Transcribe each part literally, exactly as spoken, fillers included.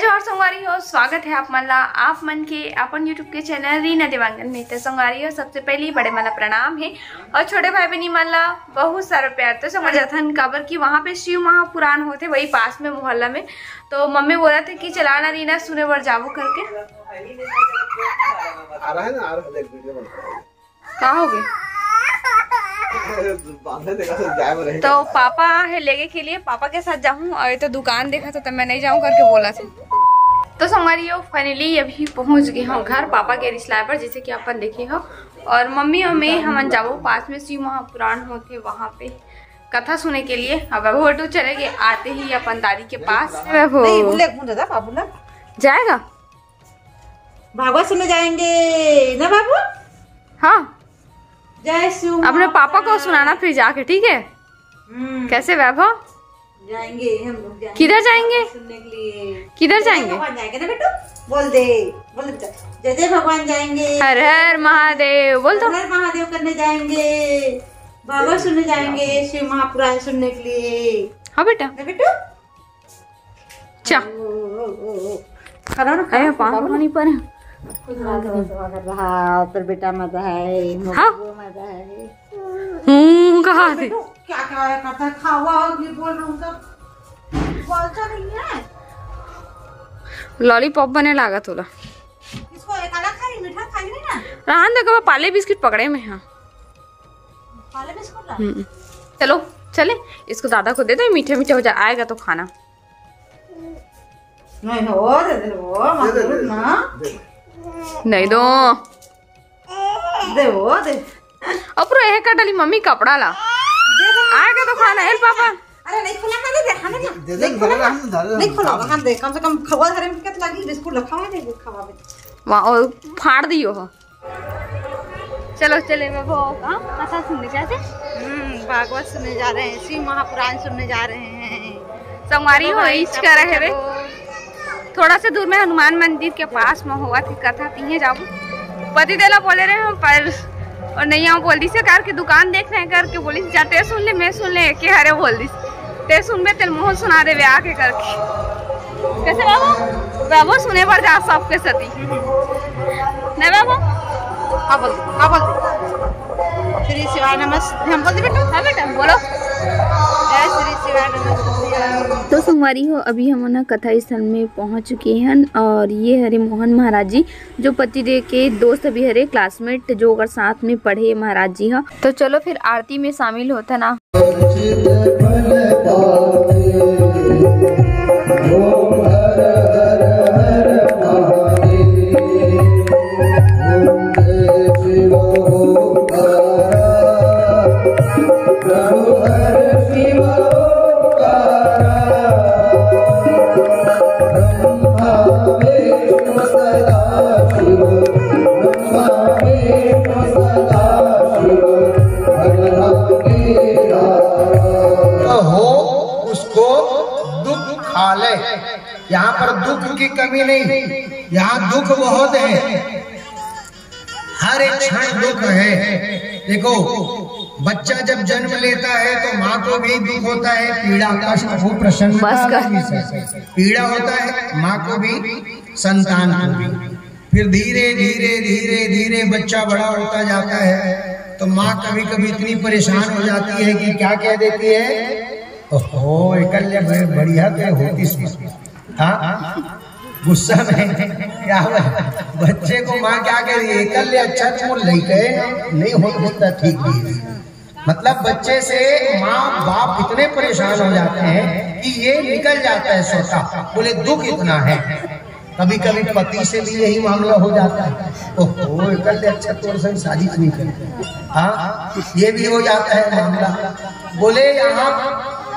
और संगवारी हो, स्वागत है आप मन ला, आप मन के अपन YouTube के चैनल रीना देवांगन में। तो संगवारी हो, सबसे पहले बड़े मन ला प्रणाम है और छोटे भाई बहनी मन ला बहुत सारा प्यार। तो संगवारी जथन, काबर कि वहाँ पे शिव महापुराण होते वही पास में मोहल्ला में। तो मम्मी बोला थे कि चला ना रीना, सुने बर जाबो करके। आ रहा है ना, आ रहा है, देख वीडियो बना। का हो गए? बांधे देखा तो जाए में रही। तो पापा है लेगे के लिए, पापा के साथ जाऊँ और ये तो दुकान देखा था, तो मैं नहीं जाऊँ करके बोला था। तो संगवारी हो, finally अभी पहुँच गए हम घर पापा के रिश्तेदार पर, जैसे कि अपन देखे हो। और मम्मी और मैं हमन जाबो पास में शिव महापुराण होते, वहाँ पे कथा सुने के लिए। अब वो तो चले गए, आते ही अपन दादी के पास। नहीं, बोले, कौन दादा, बाबू ना? जाएगा? भागवत सुनने जाएंगे ना बाबू? हाँ। जय शिव अपने पापा को महाकाल। सुनाना फिर जाके, ठीक है? हम्म। कैसे वैभव? जाएंगे हम लोग, जाएंगे किधर जाएंगे? सुनने के लिए। किधर जय जय जाएंगे? भगवान जाएंगे ना बेटू, बोल दे, बोल दे बेटा, जय जय भगवान जाएंगे। हर हर महादेव बोल तो। हर हर महादेव करने जाएंगे, भागवत सुनने जाएंगे, शिव महापुराण सुनने के लिए। हाँ बेटा। ना बेटू? चा। ओ, ओ, ओ, ओ। खड़ा रहो, अरे, खड़ा, पाँव बाबू। पानी पर। कुछ बात नहीं, तो अगर रहा, तेरे बेटा मजा है, हाँ। मोबाइल मजा है। हम्म, कहा थी? बेटू, क्या, क्या करता है? खावा और ये बोल रहा हूँ तो बोलता नहीं है। लॉलीपॉप बने लागा तोला। इसको एक अलग खाई, मीठा खाई नहीं ना। रहन दे, कब पाले बिस्किट पकड़े में, हाँ। पाले बिस्कुट ला। हम्म। चलो, चले, इसको दादा को दे दो, मीठा मीठा हो जाए, आएगा तो खाना। नहीं, नहीं, वो दे दे, वो मत दे दे, दे दे, ना। दे दे। नहीं दो। दे, वो दे। और पूरा एक डाली मम्मी कपड़ा ला। दे दे। आएगा तो खाना, हेल पापा। अरे नहीं खोला, खाने दे, खाने दे। दे दे, नहीं खोला, धरे, धरे, नहीं खोला, धरे। खाने दे, कम से कम खवा धरे में कितना लगी, बिस्कुट रखा हुआ है, खवा बे। वाह, और फाड़ दियो हो। चलो, चले, मैं वो, हाँ, कथा सुनने जाते। हम्म, भागवत सुनने जा रहे हैं, शिव महापुराण सुनने जा रहे हैं। संगवारी हो, भाई, इच सब कर रहे रे। चलो। थोड़ा से दूर में हनुमान मंदिर के पास में हुआ थी कथा, तिहे जाबो। पति देला बोले रहे हम, पर और नहीं आओ बोल दिस, कार के दुकान देख रहे हैं करके बोली, जा ते सुन ले, मैं सुन ले, के हरे बोल दिस। ते सुनबे, तेल मोहन सुना देवे आके करके। कैसे बाबू? बाबू सुने बर जा सबके सती। नहीं बाबू? हाँ बोल, हाँ बोल। श्री शिवाय नमः, हम बोल दे बेटा। हाँ बेटा, बोलो। जय श्री शिवाय नमः। तो संगवारी हो, अभी हम ना कथा स्थल में पहुंच चुके हैं और ये हरे मोहन महाराज जी, जो पतिदेव के दोस्त भी हरे, क्लासमेट, जो ओकर साथ में पढ़े महाराज जी ह। तो चलो फिर आरती में शामिल होता ना। तो हो उसको दुख खा ले। यहाँ पर दुख की कमी नहीं, यहाँ दुख बहुत है, हर एक क्षण दुख है। देखो, बच्चा जब जन्म लेता है तो माँ को भी दुख होता है, पीड़ा, कष्ट, वो प्रसन्नता बस कर। भी है। पीड़ा होता है माँ को भी, संतान को भी। फिर धीरे धीरे धीरे धीरे बच्चा बड़ा होता जाता है, तो माँ कभी कभी इतनी परेशान हो जाती है कि क्या कह देती है, "ओहो, एकल्या बड़े बढ़िया के होती सी।" हाँ, गुस्सा में क्या हुआ? बच्चे को माँ क्या कह रही है, "एकल्या अच्छा तुम लइके नहीं हो, होता ठीक नहीं।" मतलब बच्चे से माँ बाप इतने परेशान हो जाते हैं कि ये निकल जाता है स्वतः। बोले दुख इतना है। कभी कभी पति से भी यही मामला हो जाता है, "ओहो, एकल्या अच्छा तोर संग शादी नहीं करते।" हाँ, ये भी हो जाता है मामला। बोले यहाँ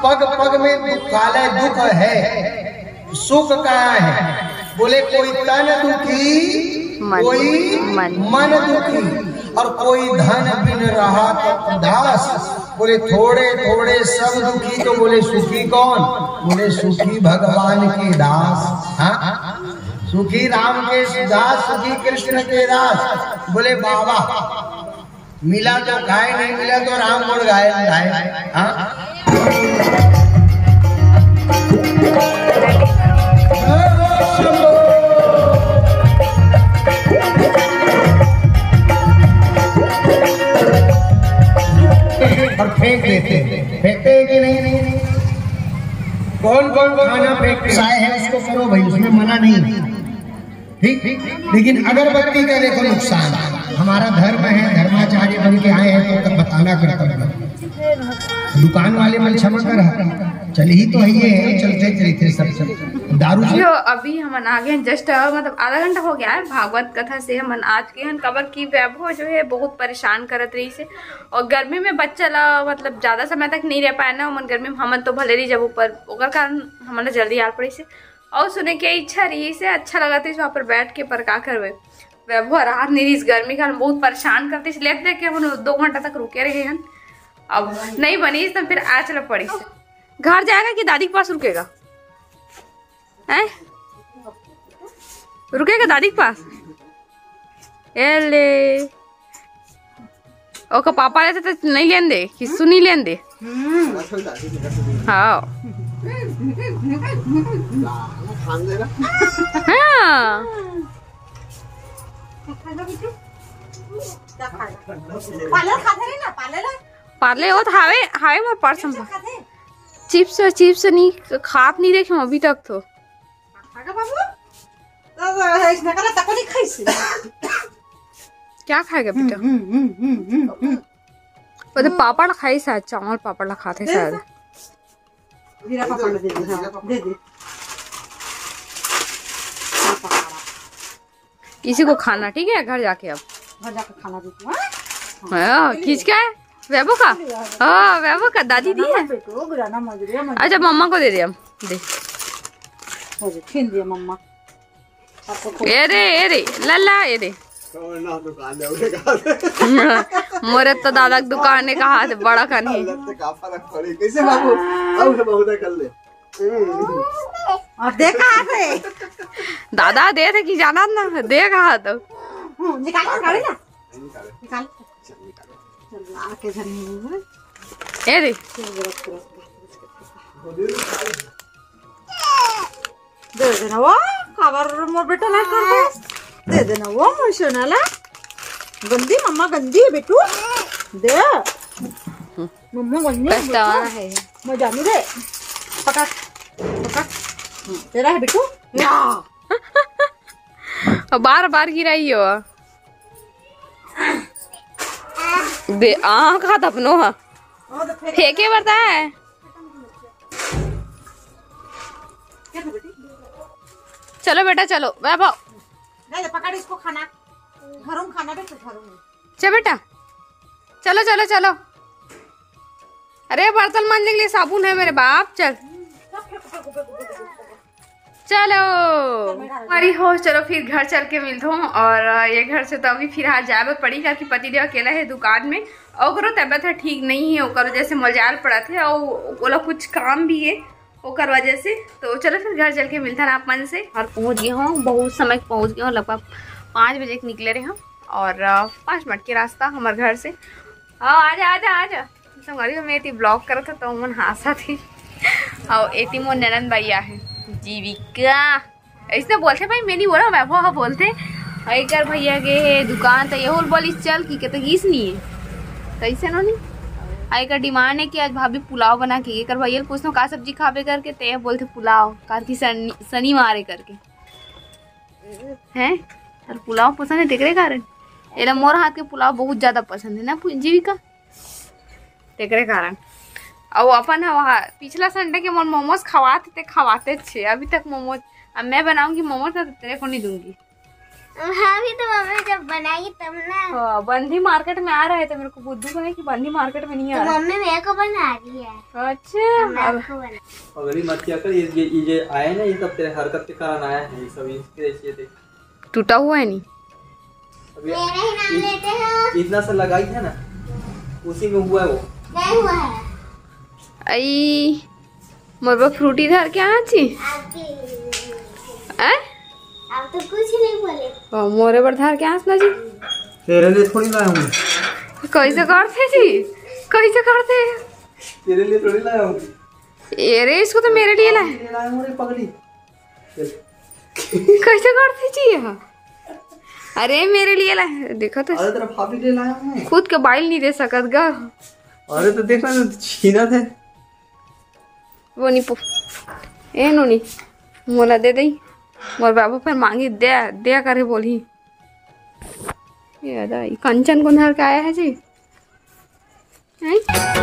पग पग में दुख, काले दुख है, सुख कहाँ है? बोले कोई तन दुखी, मन, कोई मन। मन दुखी, और कोई धन बिन रहत उदास। बोले थोड़े थोड़े सब दुखी, तो बोले सुखी कौन? बोले सुखी भगवान के दास। हाँ, सुखी राम के दास, सुखी कृष्ण के दास। बोले बाबा, मिला तो खाए, नहीं मिला तो राम गुण गाए, गाए। हाँ? कौन कौन खाना फेंक के आए हैं, उसको करो भाई, उसमें मना नहीं। ठीक, लेकिन अगरबत्ती का देखो नुकसान। हमारा धर्म है, धर्माचार्य बन के आए हैं तो तब बताना कर्तव्य। दुकान वाले मन क्षमा कर, चल ही तो है, ये है, चलते चलते सब, सब दारू से। यो, अभी हमन आ गए हैं, just, अ, मतलब आधा घंटा हो गया है भागवत कथा से हमन आज के हन, काबर कि वैभव जो है बहुत परेशान करत रहिस हे, और गर्मी में बच्चा ला मतलब ज्यादा समय तक नहीं रह पाए ना, हमन गर्मी में, हमन तो भले रह जाबो, पर ओकर कारण हमन ला जल्दी आल पड़िस हे। और सुने के इच्छा रहिस हे, अच्छा लगत रहिस वहाँ पर बैठ के, पर का करबे, वैभव राहत नहीं रहिस, गर्मी कारण बहुत परेशान करत रहिस, लेट लेके हमन दो घंटा तक रुके रहे हन। अब नहीं बनिस तो फिर आए ल पड़िस। घर जाएगा कि दादी के पास रुकेगा? हैं? रुकेगा दादी के पास? ए ले। ओकर पापा रहते तो नहीं लेन दे, किसु नहीं लेन दे। हाँ। हाँ। पार्ले खाथे रे ना, पार्ले ला। पार्ले वो तो हावे, हावे मोर पर्स में। चिप्स, चिप्स नहीं खात नहीं देखे अभी तक तो। खागा बाबू? तो, तो, इसने कहा, "तको नहीं खाई से।" क्या खाएगा बेटा? हम्म, हम्म, हम्म, हम्म, हम्म। वो तो पापड़ खाई शायद, चावल पापड़ ला खाते दे शायद। दे। जीरा पापड़ दे दे, हाँ, दे दे। इसी को खाना, ठीक है, घर जाके अब। घर जाके खाना दे तू, हाँ? हाँ, खींच के है? वैभव का? हाँ, वैभव का, दादी दी है। बेटू, गिराना मत, गिरा मत। अच्छा, मम्मा को दे दे हम, दे। हो गया, छीन दिया मम्मा। आपको खोल ए रे, ए रे, लल्ला, ए रे। कौन ना दुकान है, उन्हें कहा। मोरे तो दादा की दुकान है, कहा थे, बड़ा खानी। लत्ते का फर्क पड़े। कैसे बाबू? अब है, बहुत है, कर ले। और दे कहाँ थे? दादा दे थे कि जाना ना, दे कहाँ तो। हम्म, निकाल, निकाल ना। निकाल। चल, आके झरने में। ए रे। दे देना वो, काबर मोर बेटा ला कर दे। दे देना वो, मोर सोना ला। गंदी मम्मा, गंदी है बेटू। दे। मम्मा गंदी है पछतावा बेटू। है। मैं जानू रे। पकड़, पकड़। तेरा है बेटू। या। बार बार गिराई हो। दे, आ, कहा था अपनो हा। फेंके बरता है। चलो बेटा, चलो, वैभव। ले, ले, पकड़ इसको खाना। घरों में खाना बेटा, घरों में। चल बेटा, चलो, चलो, चलो। अरे, बर्तन मांजने के लिए साबुन है मेरे बाप, चल। चलो, हमारी हो, चलो फिर घर चल के मिलत हूँ। और, अ, ये घर से तो अभी फिलहाल जाए बर पड़ी, क्योंकि पतिदेव अकेला है दुकान में, और ओकरो तबीयत है ठीक नहीं है, ओकर वजह से मोला जाए बर पड़त है, और ओला कुछ काम भी है ओकर वजह से। तो चलो फिर घर चल के मिलथन आप मन से। और पहुँच गए हूँ, बहुत समय के पहुँच गए हूँ, लगभग पाँच बजे के निकले रहे हम, और, अ, पाँच मिनट के रास्ता हमारे घर से। हाँ, आजा, आजा, आजा। संगवारी हो, मैं एती vlog करत हूँ, तो मन हाँसत ही। और एती मोर ननद भैया है, जीविका। ऐसने बोलथे भाई, मैं नहीं बोला, वैभव हा बोलथे। और एकर भैया गे हे दुकान, तो ये होल बोलिस चल की, के तो गीस नहीं है। तो ऐसे नो नहीं। आ एकर demand है कि आज भाभी पुलाव बना के, एकर भैया ल पूछथों का सब्जी खाबे करके, ते बोलथे पुलाव, कार की शनि-, शनिवार है करके। हैं? और पुलाव पसंद है, तेकरे कारण। एला मोर हाथ के पुलाव बहुत ज्यादा पसंद है ना पु-, जीविका? तेकरे कारण। अउ अपन ह वहाँ पिछला Sunday के मोर momos खवात थे, खवाते छे अभी तक momos। अब मैं बनाऊंगी momos ना, तो तेरे को नहीं दूंगी। अभी तो मम्मी जब बनाएगी तब ना। हाँ, बंदी market में आ रहा है तो मेरे को बुद्धू कहे कि बंदी market में नहीं आ तो रहा। मम्मी मेरे को बना रही है। अच्छा, मैं अब आपको बना। पगली मत किया कर, ये, ये, ये जो आया है ना, ये सब तेरे हरकत के कारण आया है, ये सब इसके जैसे देख। टूटा हुआ है नहीं। अभी मेरा ही नाम इत-, लेते हो। इतना सा लगाई है ना, उसी में हुआ है वो। नहीं हुआ है। आई, मोर बर फ्रूटी धर के आना जी। आपके लिए। हैं? आप तो कुछ नहीं बोले। ओ, मोरे बर धर के आस ना जी। तेरे लिए थोड़ी लाया हूँ। कैसे करते जी? कैसे करते? तेरे लिए थोड़ी लाया हूँ। अरे, इसको तो मेरे लिए लाए। तेरे लिए लाया हूँ रे पगली। कैसे करते जी ये? अरे, मेरे लिए लाए, देखो तो। अरे, तेरा भाभी ले लाया हूँ मैं। खुद के बाइल नहीं दे सकत गा। अरे, तो देखो ना, छीना थे। वो नी पु-, ए नोनी, मोला दे दई। मोर बाबू फेर मांगी, दे, दे करे बोलही। ये दादा, ई कंचन कोन हर के आया है जी? हैं?